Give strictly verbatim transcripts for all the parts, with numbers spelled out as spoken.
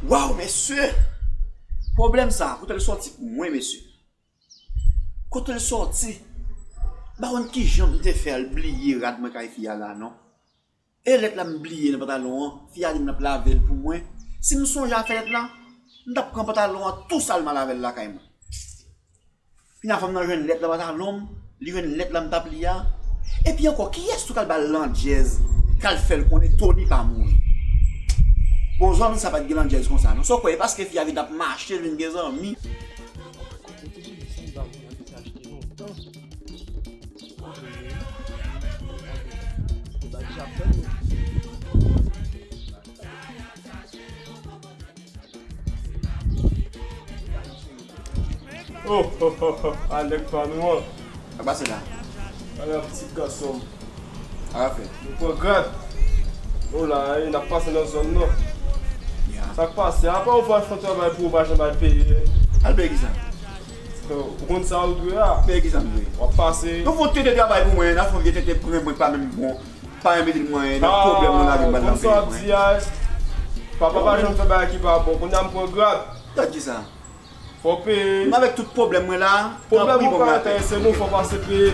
Waw, mesye! Pwoblèm sa, kote l sòti pou mwen, mesye? Kote l sòti? M pa konn kijan m te fè al bliye rad mwen kay fi a la, non. E lèt la m bliye nan pantalon an, fi a di m l ap lave l pou mwen. Si m sonje a fè lèt la, m t ap pran pantalon an tou sal m al lave l lakay mwen. Fin a fanm nan jwenn lèt la pantalon m, li jwenn lèt la m t ap li a. Epi ankò, kiyès tou k al ba l landjèz, k al fè l konnen Tony pa mouri? Bon, zòn sa pa t gen landjèz konsa, non. Sa w kwè, e paske fi a vin ap mache, l vin gen zanmi. Ou te di li sanble a moun an te achte lontan. Ou ba di ap fè l. Oh, oh, oh, oh, a nèg pa nou an. Sa k pase la? Ala ti gason. Sa k ap fèt? Nou pran grad. Nou la, e, n ap pase nan zòn nan. Ya. Sa k pase? Apa ou va fè travay pou ou pa janm al peye? Al peye kisa? Ou konn sa ou dwe a? Peye kisa m dwe? W ap pase. Nou fout tete travay pou mwen, n ap fè vye tete pran mwen pa menm bon. Pa renmen di l mwen, nan pwoblèm nan lavi m pa nan peyi mwen. Konsa w ap di a, papa pa janm fè bagay ki pa bon. Kounye a m pran grad. Gad kisa. Fò peye. M avèk tout pwoblèm mwen la. Pwoblèm ou pa enterese nou, fò pase peye.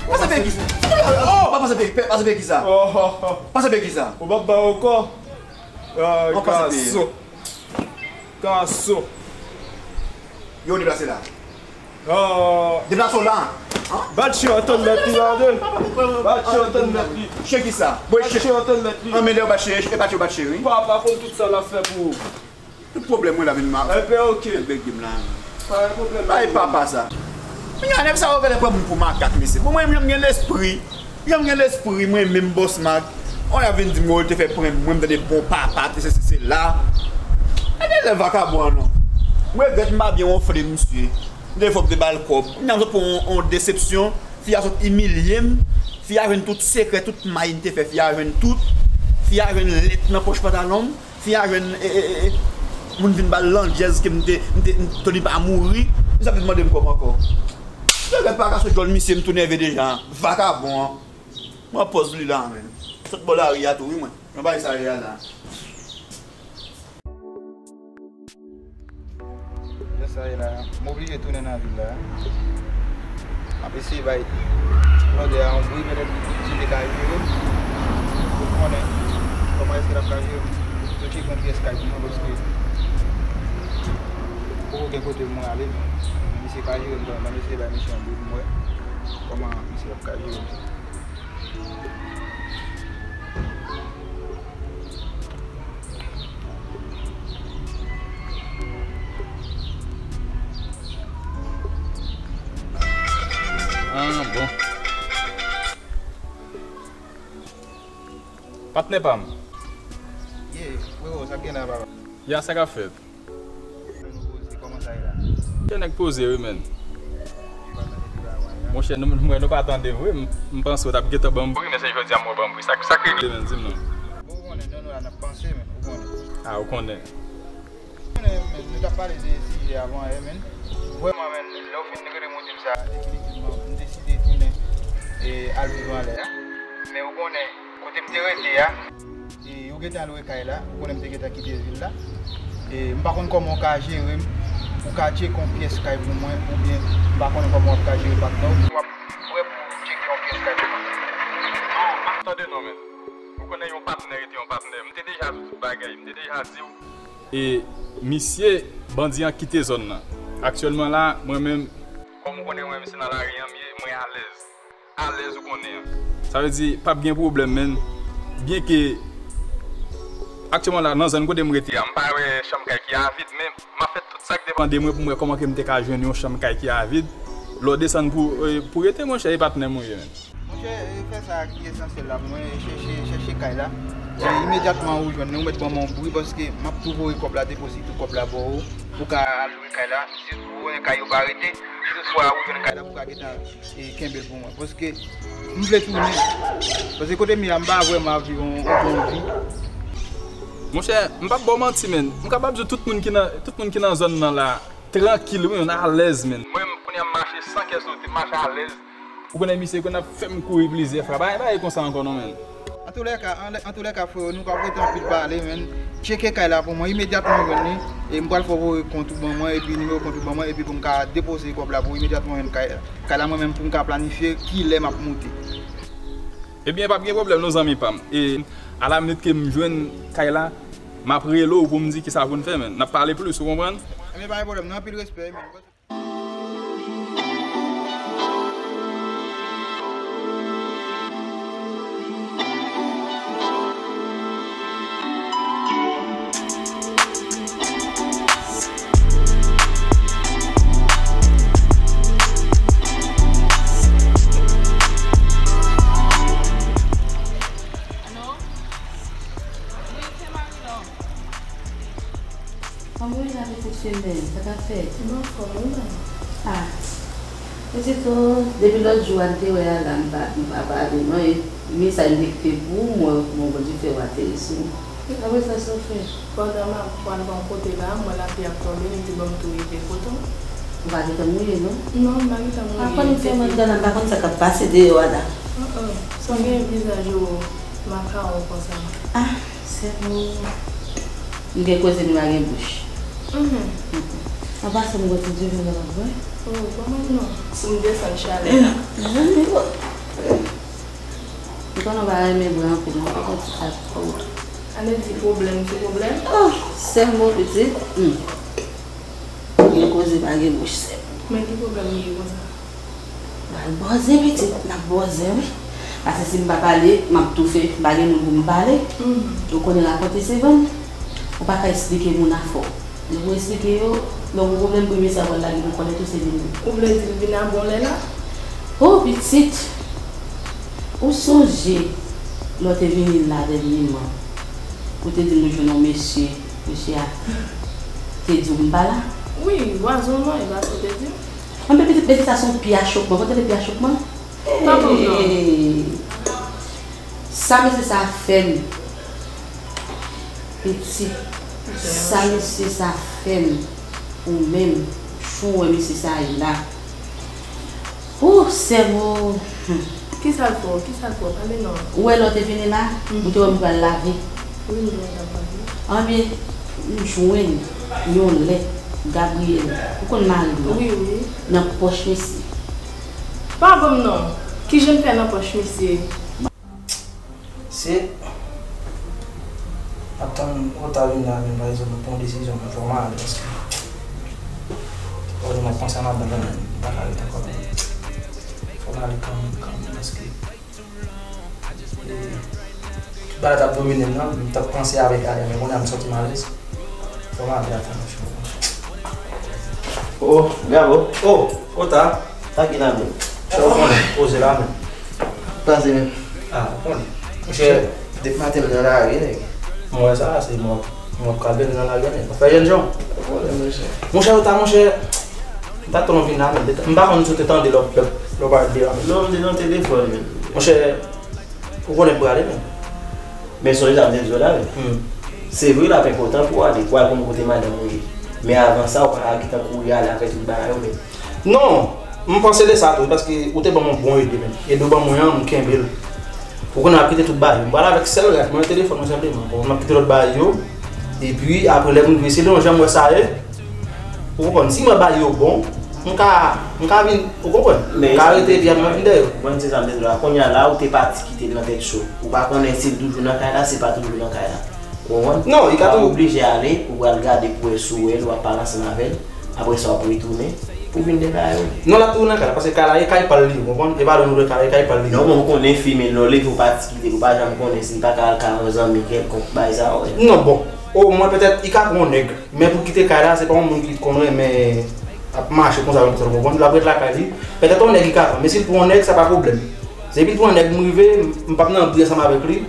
Pase peye kisa? Oh! Pa pase peye, pase peye kisa? Oh, oh, oh. Pase peye kisa? Ou p ap bay ankò? Ay, gason. Gason. Yo, deplase la. Oh. Deplase w la. Bat chen antann mèt li la, de. Bat chen antann mèt li. Chen kisa? Bat chen antann mèt li. An, men lè yo bat chen, e pa chen yo bat chen, wi. Papa konn tout sa l ap fè pou ou. Tout pwoblèm mwen la vin ma. Enben, oke. Bèk di m la. Pa gen pwoblèm. Bay papa sa. Kounye a, nèg sa yo genlè pran moun pou makak, mesye. Bon, mwen menm, jan m gen lespri. Jan m gen lespri, mwen menm, Bòs Mak. On nèg vin di m, yo te fè prank mwen, m tande bon papa, te sesi, sela. Gade lè vakabon an, non. M regrèt m pa byen wonfle misye. M te fò m te ba l kòb. Kounye a m sot pran yon, yon desepsyon. Fi a sot imilye m. Fi a jwenn tout sekrè, tout may m te fè. Fi a jwenn tout. Fi a jwenn lèt nan pòch pantalon m. Fi a jwenn, e, e, e, e, moun vin ba l landjèz ke m te, m te, m, Tony pa mouri. Misye ap vin mande m kòb ankò. Yo, gad pa ka sou djòl misye, m tou nève deja. Vakabon an. Mwen pòz li la, menm. Sot bò lari a tou, wi, mwen. Nan bagay sa ye a la. Jan sa ye la, m oblije tounen nan vil la. M ap eseye bay blòdè a yon bri, petèt si l te ka jere m. Pou m konnen kòman èske l ap ka jere m. Yo tcheke yon pyès kay pou mwen, paske poko gen kote pou mwen ale. Misye ka jere m, m ap eseye bay misye yon bri pou m wè kòman misye ap ka jere m. Ah, bon. Patnè pa m. Ye, frero, sa k gen la, papa? Ya, sa k ap fèt? Kòman sa ye la? Kè nèg poze wi, menn. Monchè, nou, m wè nou pa tande vre. M, m panse w t ap gentan ban m bri, men se jodi a m wè w ban m bri. Sa, sa k regle, menn? Di m non. Bon, ou konnen, nou, nou la n ap panse, menn. Ou konnen. Ah, ou konnen. Ou konnen, menn, nou t ap pale de sijè avan yè, menn. Vrèman, menn, lè w fin rele m ou di m sa, definitivman, m deside tounen e al viv anlè a. Men ou konnen, kote m te rete a, e, ou gentan lwe kay la, ou konnen m te gentan kite vil la. E, m pa konn kòman w ka jere m, ou ka tcheke yon pyès kay pou mwen, oubyen m pa konnen kòman w ap ka jere patnè w. W ap prè pou w tcheke yon pyès kay pou mwen? Ah, m ap tande non, menn. Ou konnen yon patnè rete yon patnè. M te deja di w tout bagay, m te deja di w. E misye, bandi an kite zòn nan. Aktyèlman la, mwen menm, kòm ou konnen mwen menm se nan lari an m ye, mwen alèz. Alèz ou konnen an. Sa vle di, p ap gen pwoblèm, menn. Byenke, aktyèlman la, nan zòn kote m rete a, m pa wè chanm kay ki a vid, men m ap fè tout sa k depann de mwen pou m wè kòman ke m te ka jwenn yon chanm kay ki a vid. Lè w desann pou, e, pou rete, monchè, e patnè m ou ye, menn. Monchè, e, fè sa ki esansyèl la pou mwen, e, chèche, chèche kay la. E, imedyatman ou jwenn li, ou mèt ban mwen yon bri, paske m ap tou voye kòb la, depozite tout kòb la ba w, pou w ka al lwe kay la. Si ou konnen kay yo pa rete, si toutfwa ou jwenn kay la, pou w ka gentan e, kenbe l pou mwen. Paske m vle tounen. Paske kote m ye a, m pa vrèman ap viv yon, yon bon vi. Monchè, m p ap ba w manti, menn. M kapab di w tout moun ki nan, tout moun ki nan zòn nan la, trankil, wi, menn, alèz, menn. Mwen menm, kounye a m mache san kè sote, m mache alèz. Ou konnen misye konn ap fè m kouri plizyè fwa. Pa gen bagay konsa ankò non, menn. Antoulèka, anlè- antoulèka, freo, nou p ap rete anpil pale, menn. Tcheke kay la pou mwen, imedyatman w jwenn li, e m pral fè w voye kont ou ban mwen, epi nimewo kont ou ban mwen, epi pou m ka depoze kòb la pou ou, imedyatman w jwenn kay la. Kay la mwen menm pou m ka planifye kilè m ap moute. Ebyen, p ap gen pwoblèm non, zanmi pa m. E alaminit ke m jwenn kay la, m ap rele w pou m di kisa pou n fè, menn. N ap pale plis, ou konprann? Ebyen, pa gen pwoblèm non, anpil respè, menn. Alo? Wi, se Marie-Laure. Kòman w ye la, pitit fi m, sa k ap fèt? M anfòm, wi, manmi. Ah, pitit o, depi lòt jou a n te wè a la, m pa, m pa pale non, e mesaj m te kite pou ou, mwen, mwen, Bondye fè w ateri sou mwen. Apre sa, sa w fè? Pandan m ap pral bò kote la, m wè lapli ap tonbe, m di bon, m tou rive kote w. Ou pa gentan mouye, non? Non, m pa gentan mouye. Aprann m fè manjè la, m pa konn sa k ap pase deyò a la. An, an, sa w gen vizaj ou makawon konsa? Ah, sèl mwen. M gen koze m pa gen bouch. Mhm. An pasan m wè ti Dieuvin nan ap bwè. Oh, kòman non? Pou m desann chalè la. M konnen w pa renmen bwè anpil, mwen fè yon ti kado pou ou. Ane di pwoblèm sou pwoblèm? Oh, sèl mwen pitit. Hmm. Gen koze pa gen bouch sèl. Men ki pwoblèm ou gen konsa? Ba l bòzè pitit, n ap bòzè wi. Paske si m pa pale, m ap toufe, m pa gen moun pou m pale. Mhm. Ou konnen rakonte se vann. Ou pa ka esplike moun afè w. Lè ou esplike yo, lè w gen pwoblèm premye sa yo pral lage pou konnen tou se vin. Ou vle di l vin a bon lè la? Oh pitit, ou sonje lè w te vini la dènyèman, ou te di m ou jwenn yon mesye. Mesye a te di w m pa la? Wi, vwazen w non, e pa sa w te di m? Anben pitit mesye sa se yon pye a chokman. Ou tande pye a chokman? Tanpri non. Hey! Sa mesye sa fè m? Pitit, sa mesye sa fè m? Ou menm, jan w wè mesye sa ye la. Ooh, sèvo. Hmm. Kisa l fè w? Kisa l fè w? Pale non. Ou wè lè w te vini la, mhm, ou te wè m pral lave. Wi, m te wè w t ap lave. Anben, m jwenn yon lèt Gabriel, ou konn mari m nan, wi, wi, nan pòch mesye. Pa ban m non. Kijan l fè nan pòch mesye? Se ap tann Ota vin la, men pa egzanp, nou pran yon desizyon, men fò m ale, paske fò m ap panse a madanm nan, men m pa ka ret ankò la. Fò m ale kanmenm, kanmenm, paske, e, tout bagay t ap domine m nan, m t ap panse avèk Aya, men kounye a m santi m alèz. Fò m ale avan, mon chè. Oh, bravo. Oh, Ota. Sa ki la menm? Chè, ou konnen. Poze la menm. Pase menm. Ah, ou konnen. Monchè, depi maten m nan lari, nèg. Mwen sa, se mwen. Mwen pral vin nan lari, nèg. W ap fè jènjan. Pwoblèm, monchè. Monchè, Ota, monchè. M pa t konn vin la, menm. M pa konn si w te tande lè w, lè w pale la, menm. Non, m te nan telefòn, menm. Monchè, ou konnen m prale, menm. Men sonje sa m te di w la, wi. Hmm. Se vre, l ap enpòtan pou w ale, pou w al konn kote madanm ou ye. Men avan sa, ou pa ka gentan kouri ale apre tout bagay yo, men. Non, m panse de sa tou, paske ou te ban m yon bon ide, men. Ede w ban mwen an, m kenbe l. Ou konnen m ap kite tout bagay yo. M pral avèk sèl rad mwen, telefòn mwen senpleman. Bon, m ap kite lòt bagay yo. Epi, apre, lè m rive, se nan jan m wè sa ye. Ou konprann? Si mwen ba yo bon, m ka, m ka vin, ou konprann? M ka rete epi apre mwen vin dèyè yo. Mwen, se sa m te di w la. Kounye a la, ou te pati kite l nan tèt cho. Ou pa konnen si l toujou nan kay la, si l pa toujou nan kay la. Ou konprann? Non, li ka toujou. Ou oblije ale, ou pral gade pou wè si w wè l, w ap pale ansanm avè l. Apre sa, w ap retounen pou vin dèyè yo. Non, l ap toujou nan kay la, paske kay la, e kay pa l li, ou konprann? E pa lòt moun kay, e kay pa l li. Non, men ou konnen fi, men lè w leve, ou pati kite l, ou pa janm konnen si l pa ka al kay yon zanmi kèlkonk, bagay sa yo. Non, bon. O mwen, petèt, li ka pran yon nèg. Men pou kite kay la, se pa yon moun ki konn renmen ap mache konsa, konsa, ou konprann? L ap ret lakay li. Petèt yon nèg li ka pran, men si l pran yon nèg, sa pa pwoblèm. Depi l pran yon nèg, m rive, m p ap nan bri ansanm avèk li.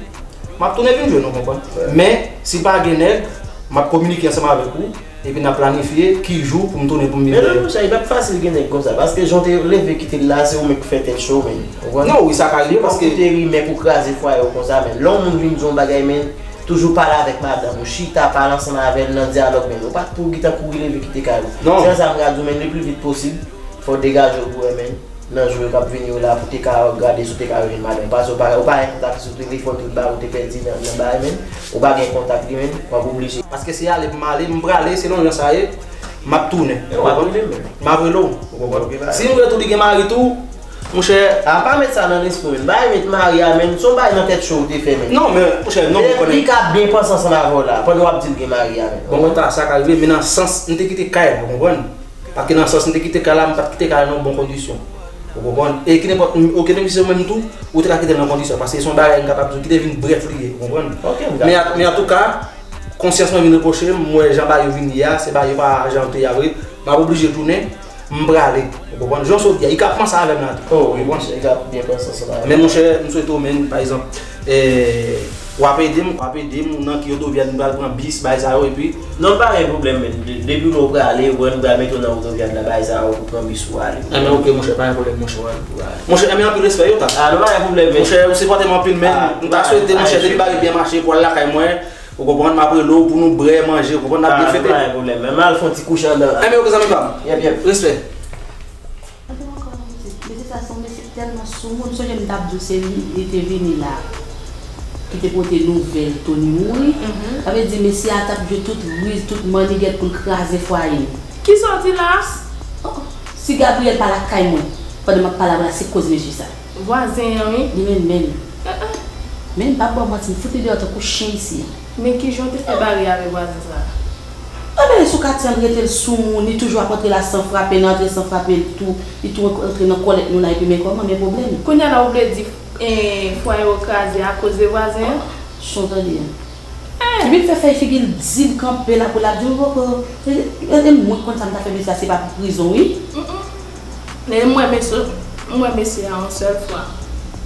M ap tounen vin jwenn ou, konprann? Men, si pa gen nèg, m ap kominike ansanm avèk ou, epi n ap planifye ki jou pou m tounen pou m vin dèyè. Men non, monchè, li p ap fasil gen nèg konsa, paske jan w te leve kite l la, se ou menm ki fè tèt cho, men. Ou konprann? Non, wi, sa ka rive, paske ou koute rimè pou kraze fwaye w konsa, men. Lè yon moun vin di w yon bagay, men, toujou pale avèk madanm ou, chita, pale ansanm avè l nan dyalòg, men. Ou pa t pou gentan kouri leve kite kay ou. Non. Se sa m ka di w, men, le pli vit posib, fò w degaje w pou wè, men. Nan jou yo k ap vini yo la pou te ka gade si w te ka rejwenn madanm. Paske ou pa, ou pa gen kontak sou telefòn, tout bagay ou te pèdi nan, nan bagay, men ou pa gen kontak li, men w ap oblije. Paske se ale pou m ale, m prale, selon jan sa ye, m ap tounen. E w ap rele m, men. M ap rele w. Ou konprann? Si m rele tou, li gen mari tou, monchè. A, pa met sa nan lespri w, men. Bagay met mari a, men, se yon bagay nan tèt cho ou te fè, men. Non, men, monchè, non, ou konnen. Li ka byen panse ansanm avè w la, pandan w ap di l gen mari a, men. Bon, kontan sa ka rive, men nan sans, m te kite kay la, ou konprann? Paske nan sans m te kite kay la, m pa t kite kay la nan bon kondisyon. Ou konprann? E ki nenpòt, oke, menm si se ou menm tou, ou te ka kite l nan kondisyon. Paske se yon bagay m kapab di w ki te vin brèf li ye, ou konprann? Ok, m kapab. Men a, men antouka, konsyans mwen vin repwoche m, m wè jan bagay yo vin ye a, se bagay yo pa jan yo te ye a vre. M ap oblije tounen, m prale, ou konprann? Jan w sot di a, li ka panse avè m la tou. Oh, wi, monchè, li ka byen panse ansanm avè m. Men monchè, m swete w, men, pa egzanp, eh, w ap ede m, w ap ede m, ou nan ki otovyad, m pral pran bis, bagay sa yo, epi Non, pa gen pwoblèm, men. De-, depi w prale, ou wè nou pral mete w nan otovyad la, bagay sa yo, ou pran bis ou ale. Enben, oke, monchè, pa gen pwoblèm, monchè, w ale. Monchè, enben, anpil respè, yo, ta. A, non, pa gen pwoblèm, men. Monchè, ou sipòte m anpil, men. M ta swete, monchè, depi bagay byen mache, pou w al lakay mwen, ou konprann, m ap rele w pou nou brè, manje, ou konprann, n ap byen fete. Pa gen pwoblèm, men. M al fè yon ti kouche anndan la. Enben, oke, zanmi pa m. Yep, yep. Respè. Mesye sa se yon mesye tèlman soumoun, m sonje m t ap di w se li, li te vini la, ki te pote nouvèl Tony mouri. Sa vle di mesye a t ap jwe tout riz, tout mannigèt pou l kraze fwaye m. Kisa w di la? Oh, si Gabriel pa lakay mwen, pandan m ap pale avè w la, se koz mesye sa. Vwazen an, wi. Li menm menm. Men m p ap ba w manti, m fout li deyò tankou chen isi a. Men kijan w te fè bare avèk vwazen sa a? Anben, sou katye an, l rete l soumoun, li toujou ap antre la san frape, nan antre san frape, l tou, li tou antre nan kòlèt nou la, epi men kòman, men pwoblèm. Kounye a la, ou vle di, eh, fwaye w kraze akoz de vwazen an? Jan w tande a. Epi l fè fèy figi l di l kanpe la pou l ap di m poko. E, e, e mwen k konn sa m ta fè mesye a, se pa pou prizon, wi. Men m wè mesye, m wè mesye a yon sèl fwa.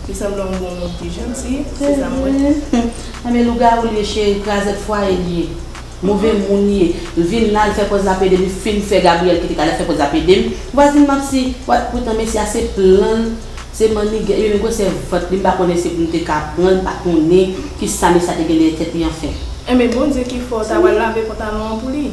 Li sanble yon bon moun ki janti, se sa m wè. Anben lougawou l ye cheri, krazèt fwaye l ye. Move moun li ye. L vin la, l fè pòz l ap ede m, li fin fè Gabriel kite kay la, l fè pòz l ap ede m. Vwazin m ap si, poutan mesye a se plan l, se mannigèt, li menm gwosè vant li, m pa konnen se pou m te ka pran l, m pa konnen kisa mesye a te gen dèyè tèt li anfen. Enben Bondye ki fè w ta pral lave pantalon an pou li.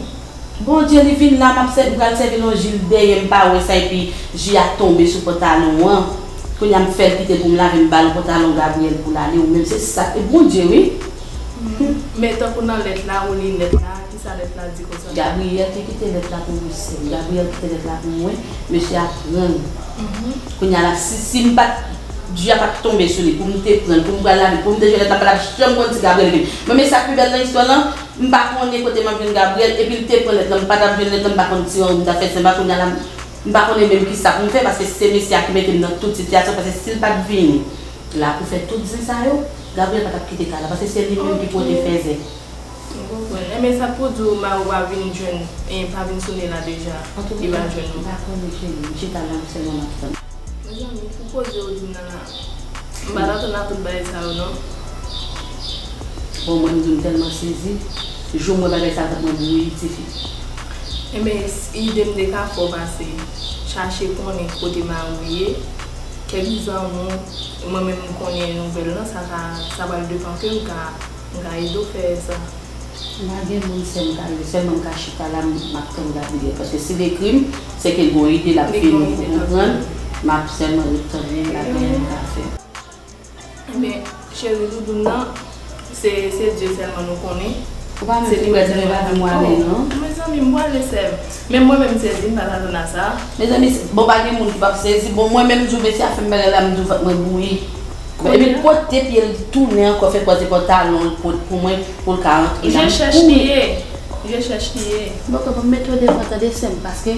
Bondye, li vin la, m ap sèvi, m pral sèvi l yon ji, l dèyè m pa wè sa, epi ji a tonbe sou pantalon an. Kounye a m fè l kite l pou m lave, m ba l pantalon Gabriel pou l ale, ou menm se sa, e Bondye wi. Men tankou nan lèt la, ou li lèt la, kisa lèt la di konsa? Gabriel ki kite lèt la pou ou, sè m. Gabriel kite lèt la pou mwen, mesye a pran l. Kounye a la, si, si m pa t, ji a pa t tonbe sou li, pou m te pran l, pou m pral lave, pou m te jwenn lèt la, m pa t ap janm konn si Gabriel vin. Men, men sa k pi bèl nan istwa lan, m pa konnen kote m ap jwenn Gabriel, epi l te pran lèt lan, m pa t ap jwenn lèt lan, m pa konn ti rewon m t ap fè, sèlman kounye a la, m pa konnen menm kisa pou m fè, paske se mesye a ki mete m nan tout sitiyasyon, paske si l pa t vini la pou fè tout zen sa yo, Gabriel pa t ap kite kay la, paske se li menm ki pote fèzè. M konprann. Enben sa k pou di w mari w pa vin jwenn, eh, pa vin sone la deja, li pa jwenn ou? M pa konnen cheri, m chita la sèlman m ap tann. Mezanmi, pou koze w di m nan la, m pa t atann a tout bagay sa yo non. Bon, mwen menm tou m tèlman sezi. Jou m wè bagay sa t ap mwen bouyi, tifi. Enben, ide m te ka fè w pase chache konnen kote mari w ye, kèk zanmi w, mwen menm m konnen nouvèl lan, sa ka, sa pral depan ke m ka, m ka ede w fè sa. M pa gen moun sè m ka rele, sèlman m ka chita la, m ap tann Gabriel. Paske si l ekri m, se ke l gon ide l ap fè m konprann, m ap sèlman ret tann li, m pa gen anyen m ka fè. Men, cheri, doudoun nan, se, se Dye sèlman nou konnen. Ou pa menm fin prèt, men pa di m w ale non. Mezanmi, m prale sè m. Men mwen menm m sezi, m pa t atann a sa. Mezanmi, bon, pa gen moun ki p ap sezi. Bon, mwen menm m di w mesye a fè m bagay la, m di w vant mwen bouyi. Epi l pote pye l tounen ankò, fè kwaze pantalon l pot pou mwen, pou l ka rantre la. Je chèch li ye. Je chèch li ye. Bon, bon, bon, m mete w devan, tande sè m, paske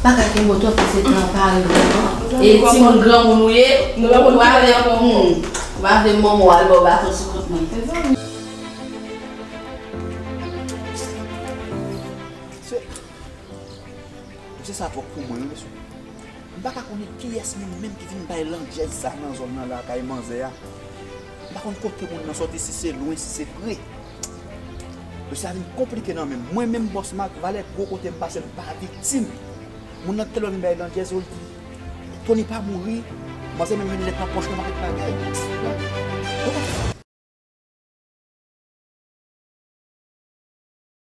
pa ka kenbe w twòp, se tan pa rive non. E timoun granmoun ou ye, ou pa vle, hmm, ou pa vle manman w al ba w baton sou kont mwen. Mesye, mesye sa twòp pou mwen wi, mesye. M pa ka konnen kiyès moun menm ki vin bay landjèz sa nan zòn nan la, kay manzè a. M pa konn kote moun nan sòti, si se lwen, si se pre. Dosye a vin konplike nan men m. Mwen menm, Bòs Mak, valè gwo kote m pase, m pa viktim. Moun nan tèlman vin bay landjèz, yo di, Tony pa mouri. Manzè menm jwenn lèt nan pòch mwen, pa fè bagay.